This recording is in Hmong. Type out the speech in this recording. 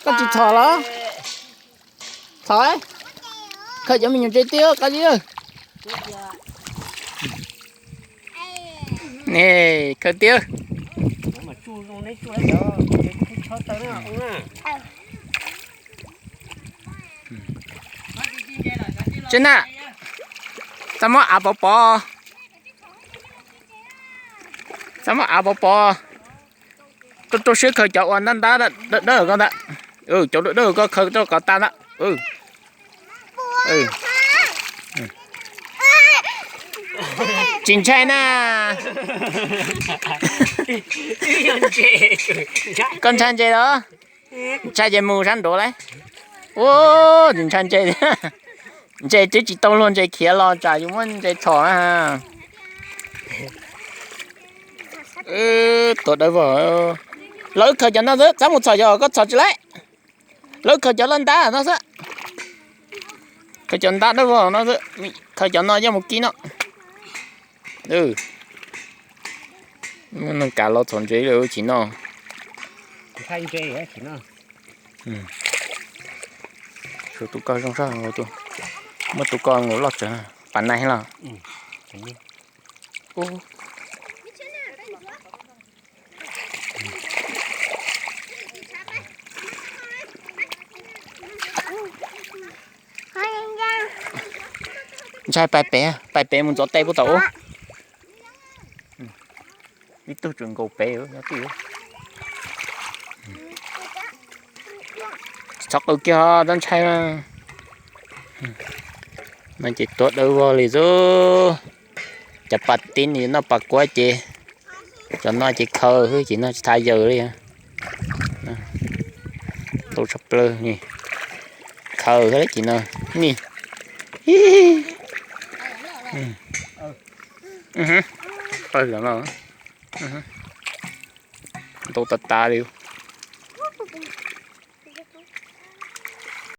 Koj tsis txhom los? Txhom, khaws cov me nyuam ntses tiag qab zib. Khaws tiag. Tsev na, txaj muab av pov pov, txaj muab av pov pov. Koj rau siab khaws cov uas ntab ntab dawb dawb koj ntag. Cov dawb dawb koj khaws rau kom tas ntag. Tsis ntshai na. Koj ntshai ntses los? Ntshai ces mus sab nraud lauj. Ua, tsis ntshai ntses. Ntses twb tsis tau luag ntses khiav los tsam yus muab ntses txhom na. Tuav dawb vog. Lawv khaws cov no xwb, txhob mus txhom cov koj txhom tsis laib. Lawv khaws cov loj ntab no xwb. Khaws cov ntab dawb vog no xwb. Khaws cov no coj mus kib no. Muaj neeg kav los txhom ntses lawm tsis noj. Tshuav tus koj zoo sab, muab tus koj nkaus loj tsawv, pas nais los. Ntshai pais pem, pais pem mus ntxov tes puag tom ub. Ib tug tseem nkaum pem nyob twj ywm. Txhob qw kiag, txhob ntshai. No ces tuav dawb vog li xwb. Cov pas tib ni noj pas kuab ces, cov no ces khaws xwb ces noj tsis tau yawg li. Ntau tshaj plaws ni. Khaws xwb ces no ni. Ntau tas tas li.